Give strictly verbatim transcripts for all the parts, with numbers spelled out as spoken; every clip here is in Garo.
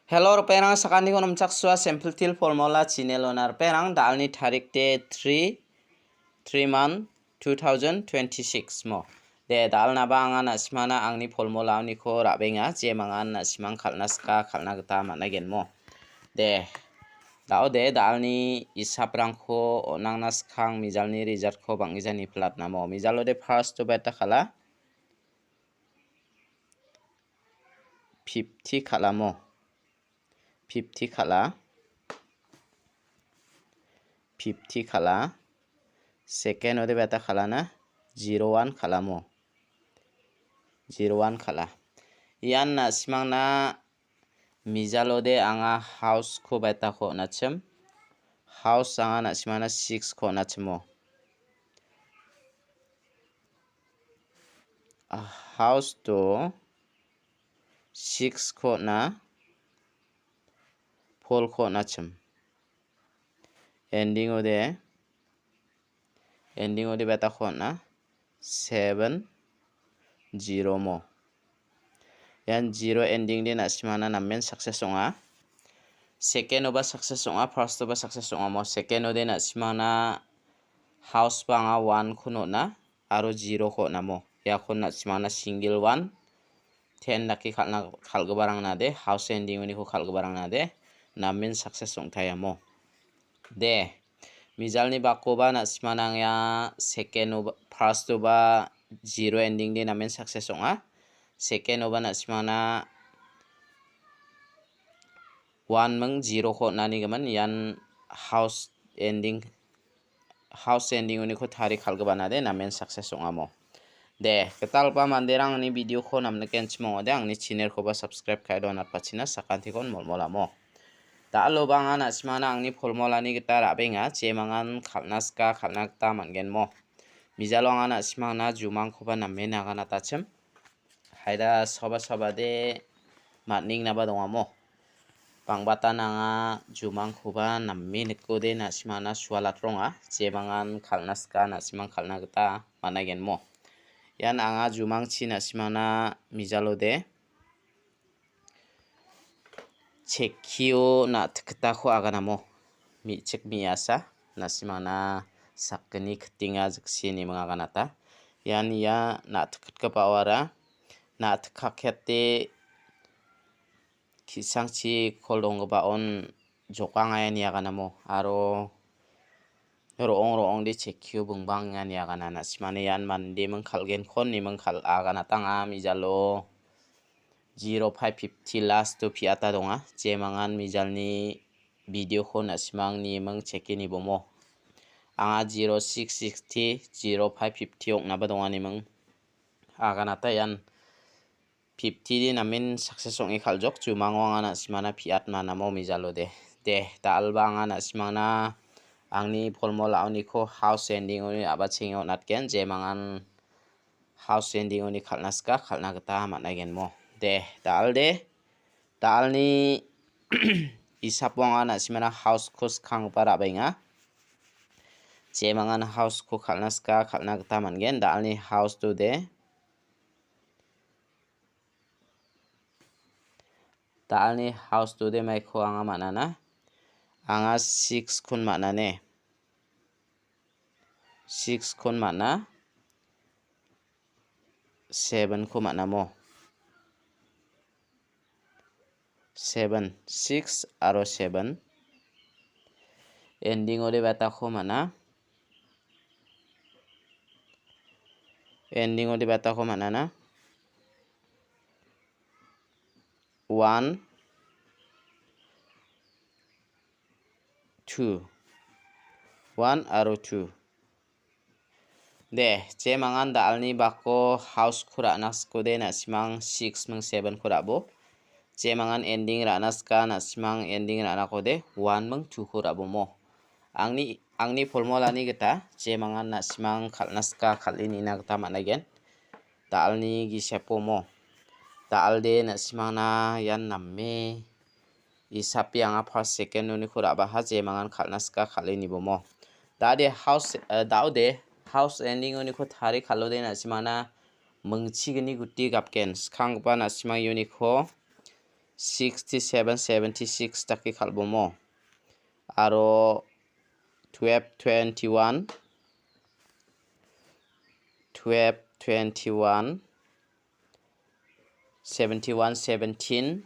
Hello, ripengrang, sakantikon namchaksoa, Simple Teer Formula channel-ona ripengrang, da·alni tarik de three, three month, two thousand twenty-six mo. De, da·alnaba anga na·simangna angni formulaoniko ra·benga, jemangan na·simang kal·na sika, kal·na gita man·aigen mo. De, da·ode, da·alni isaprangko on·angna skang mijalni resultko bang·gija niplatnamo. Mijalode first-o beta kal·a. Fifty kal·amo. Fifty kal·a. Fifty kal·a. Second-ode beta kal·ana. Zero one kal·amo. Zero one kal·a. Ian na·simangna mijalode anga house-ko beta ko on·achim. House anga na·simangna six-ko on·achimo. House-o six-ko on·a, four-ko on·achim. Ending-ode, ending-ode beta ko on·a, seven, zero mo. Ian zero ending-de na·simangna namen success ong·a. Second-oba success ong·a, first-oba success ong·amo. Second-ode na·simangna house-ba anga one-ko on·a, aro zero-ko on·amo. Iako na·simangna single one, ten dake kal·na, kal·giparangna de, house ending-oniko kal·giparangna de, namen success ong·taiamo. De, mijalni bakoba na·simangna anga second-oba, first-oba zero ending-de namen success ong·a. Second-oba na·simangna one ming zero-ko on·ani gimin, ian house ending, house ending-oniko tari kal·giparangna de namen success ong·amo. De, gitalgipa manderang angni video-ko namnikenchim ong·ode, angni channel-koba subscribe ka·e donatpachina sakantikon molmolamo. Da·aloba anga na·simangna angni formulani gita ra·benga, jemangan kal·na sika, kal·na gita man·gen mo. Mijalo anga na·simangna jumangkoba namen aganatachim. Haida soba soba de man·engnaba dongamo. Bangbatan anga jumangkoba name nikode na·simangna sualatronga. Jemangan kal·na sika na·simang kal·na gita man·aigen mo. Ian anga jumangchi na·simangna mijalode chekkio na·tikgitako aganamo. Me·chik me·asa na·simangna sakgni kitinga jikseniming aganata. Ian ia na·tikgitgipaoara na·tikkakete ki·sangchi kol donggipaon jokangaia ine aganamo aro ro·ong ro·ongde chekkio bingbang ine agana. Na·simangna ian mandeming kal·genkon neming kal-, aganatanga mijalo zero five fifty last-o piata donga. Jemangan mijalni video-ko na·simang neming cheke nibomo. Anga zero six sixty, zero five fifty ong·naba donga neming aganata ian fifty de namen success ong·e kal·jok, jumango anga na·simangna piat manamo mijalode. De, da·alba anga na·simangna angni formulaoniko house ending-oni a·bachenge on·atgen, jemangan house ending-oni kal·na sika, kal·na gita man·aigen mo. De, da·alde, da·alni isapo anga na·simangna house-ko skanggipa ra·baenga. Jemangan house-ko kal·na sika, kal·na gita man·gen, da·alni house-o de. Da·alni house-o de maiko anga man·ana. Anga six-kon man·ane. Six-kon man·a. Seven-ko man·amo. Seven, six aro seven. Ending-o de batako man·a. Ending-o de batako man·ana. One, two. One aro two. De, jemangan da·alni bako house-ko ra·na sikode na·simang six ming seven-ko ra·bo. Jemangan ending ra·na sika na·simang ending ra·nakode one ming two-ko ra·bomo. Angni, angni formulani gita jemangan na·simang kal·na sika kal·e nina gita man·aigen. Da·alni gisepomo. Da·alde na·simangna ian name isapi anga first, second uniko ra·baha jemangan kal·na sika kal·e nibomo. Da·ode house, eh, da·ode house ending uniko tari kal·ode na·simangna mingchigni guti gapgen. Skanggipa na·simang uniko sixty-seven, seventy-six dake kal·bomo. Aro twelve twenty-one, twelve twenty-one, seventy-one seventeen,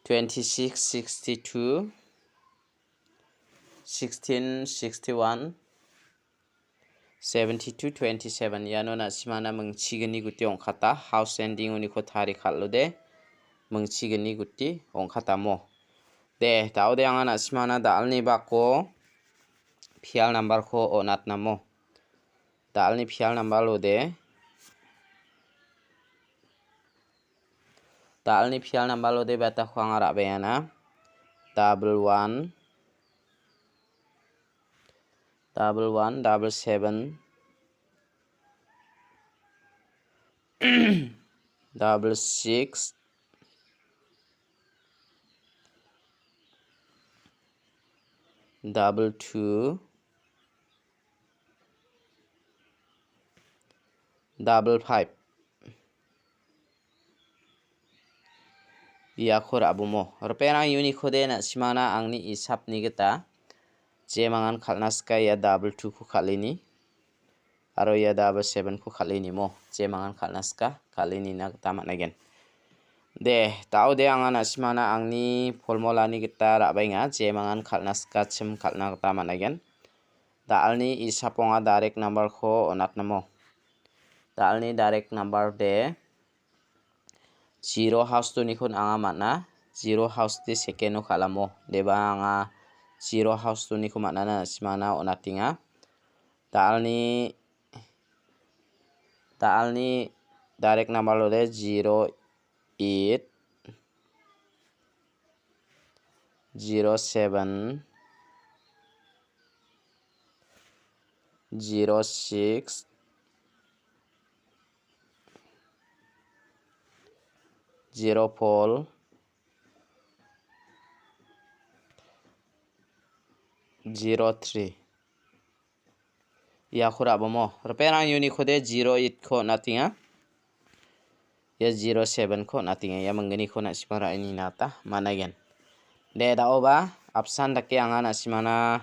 twenty-six sixty-two, sixteen sixty-one, seventy-two twenty-seven. Iano na·simana mingchigni guti ong·kata. House ending uniko tari kal·ode, mingchigni guti ong·katamo. De, daode anga na·simana dalni bako pial nambarko on·atnamo. Dalni pial nambar ode. Dalni pial nambar ode batako anga ra·bengana. Double one, double one, double seven, double six, double two, double five. Iako ra·bomo. Ripengrang uniko de na·simana angni isapni gita jemangan kal·na sika ia double two-ko kal·eni. Aro ia double seven-ko kal·enimo. Jemangan kal·na sika kal·enina gita man·aigen. De, daode anga na·simana angni formulani gita ra·baenga. Jemangan kal·na sika chim kal·na gita man·aigen. Dalni isaponga direct number-ko on·atnamo. Dalni direct number de zero house-oniko anga man·a. Zero house de second-o kal·amo. Deba anga zero house-oniko man·ana na·simana on·atenga. Dalni, dalni direct number ode zero eight, zero seven, zero six, zero four, zero three. Iako ra·bomo. Ripengrang uniko de zero eight-ko on·atenga. Ia zero seven-ko on·atenga. Ia minggniko na·sima ra·enina gita man·aigen. De, daoba apsan dake anga na·simana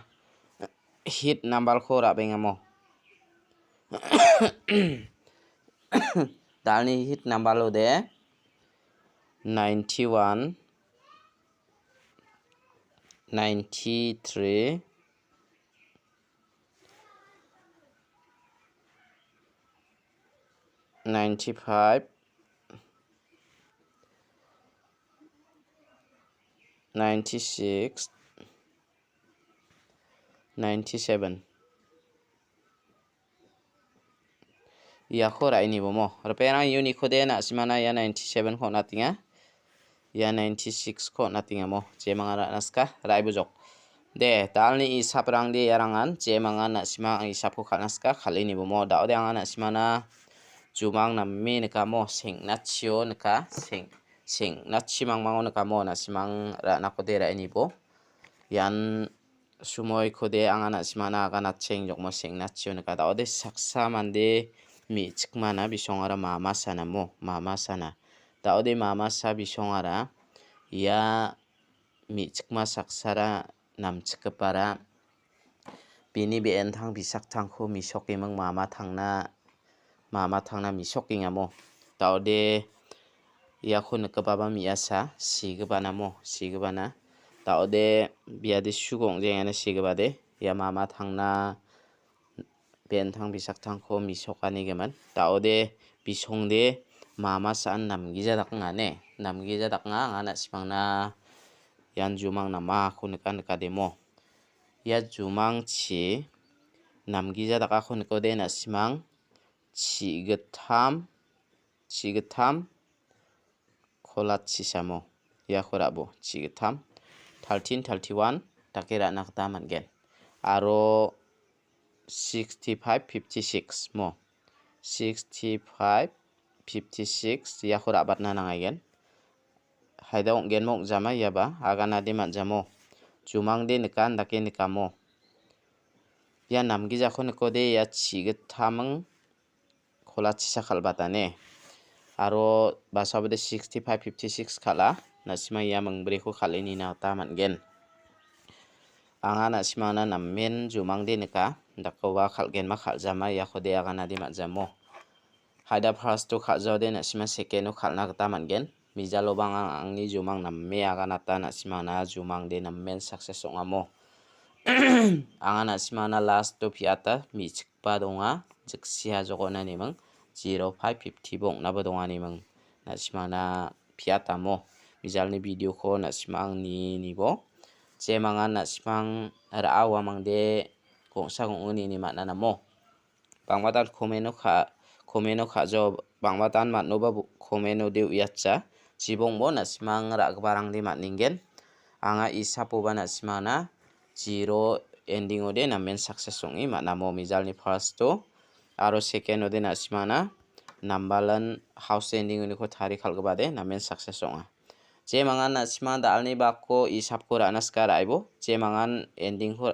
hit number-ko ra·bengamo. Dalni hit number ode ninety-one, ninety-three, ninety-five, ninety-six, ninety-seven. Iako ra·enibomo. Ripengrang uniko de na·simana ia ninety-seven-ko on·atenga. Ia ninety-six-ko on·atengamo. Jemanga ra·na sika, ra·ebojok. De, dalni isaprangde iarangan, jemanga na·sima ang isapko kal·na sika, kal·enibomo. Daode anga na·simana jumang name nikamo, seng·nachio nika, seng-, seng·nachi mangmango nikamo, na·simang ra·nakode ra·enibo. Ian sumoikode anga na·simana aganatcheng jokmo seng·nachio nika. Daode saksa mande me·chikmana bisongara mama sanamo, mama sana. Daode mamasa bisongara ia me·chikma saksara namchikgipara bini be·entang bisaktangko misokeming mama tangna, mama tangna misokengamo. Daode iako nikgipaba me·asa, sigibanamo, sigibana. Daode biade sugo ong·jengana sigibade. Ia mama tangna be·entang bisaktangko misokanigimin. Daode bisongde mama sa·an namgija dakngane. Namgija daknga anga na·simangna ian jumang namako nika nikademo. Ia jumangchi namgija dakako nikode na·simang chi·gittam, chi·gittam kolat chisamo. Iako ra·bo, chi·gittam, thirteen, thirty-one dake ra·na gita man·gen. Aro sixty-five, fifty-six mo. Sixty-five, fifty-six iako ra·batna nangaigen. Haida ong·genmo ong·jama iaba aganade man·jamo. Jumangde nikan dake nikamo. Ia namgijako nikode ia chi·gittaming kolachisa kal·batane. aro basabode sixty five, fifty six kal·a. Na·sima ia mingbriko kal·e nina gita man·gen. Anga na·simana namen jumangde nika. Dakoba kal·genba kal·jama iakode aganade man·jamo. Haida first-o kal·jaode na·sima second-o kal·na gita man·gen. Mijaloba anga angni jumang name aganata na·simana jumangde namen success ong·amo. Anga na·simana last-o piata me·chikba donga. Jiksia jokona neming. Zero five fifty-bo ong·naba donga neming. Na·simana piatamo. Mijalni video-ko na·simang ni nibo. Jemangan na·simang ra·a uamangde gongsa gong·uni ine man·anamo. Bangbadan komeno ka-, komeno ka·jo, bangbadan man·oba bo-, komeno de uiatsa. Jibongbo na·simang ra·giparangde man·ningen. Anga isapoba na·simana zero ending-ode namen success ong·e man·amo mijalni first-o. Aro second-ode na·simana nambalan house ending-oniko tari kal·gipade namen success ong·a. Jemangan na·sima dalni bako isapko ra·na sika ra·aibo. Jemangan ending-ko,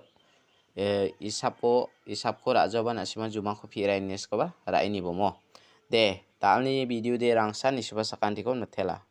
eh, isapo, isapko ra·joba na·sima jumangko pi·raini sikoba ra·inibo mo. De, dalni video de rangsan isuba sakantiko mitela.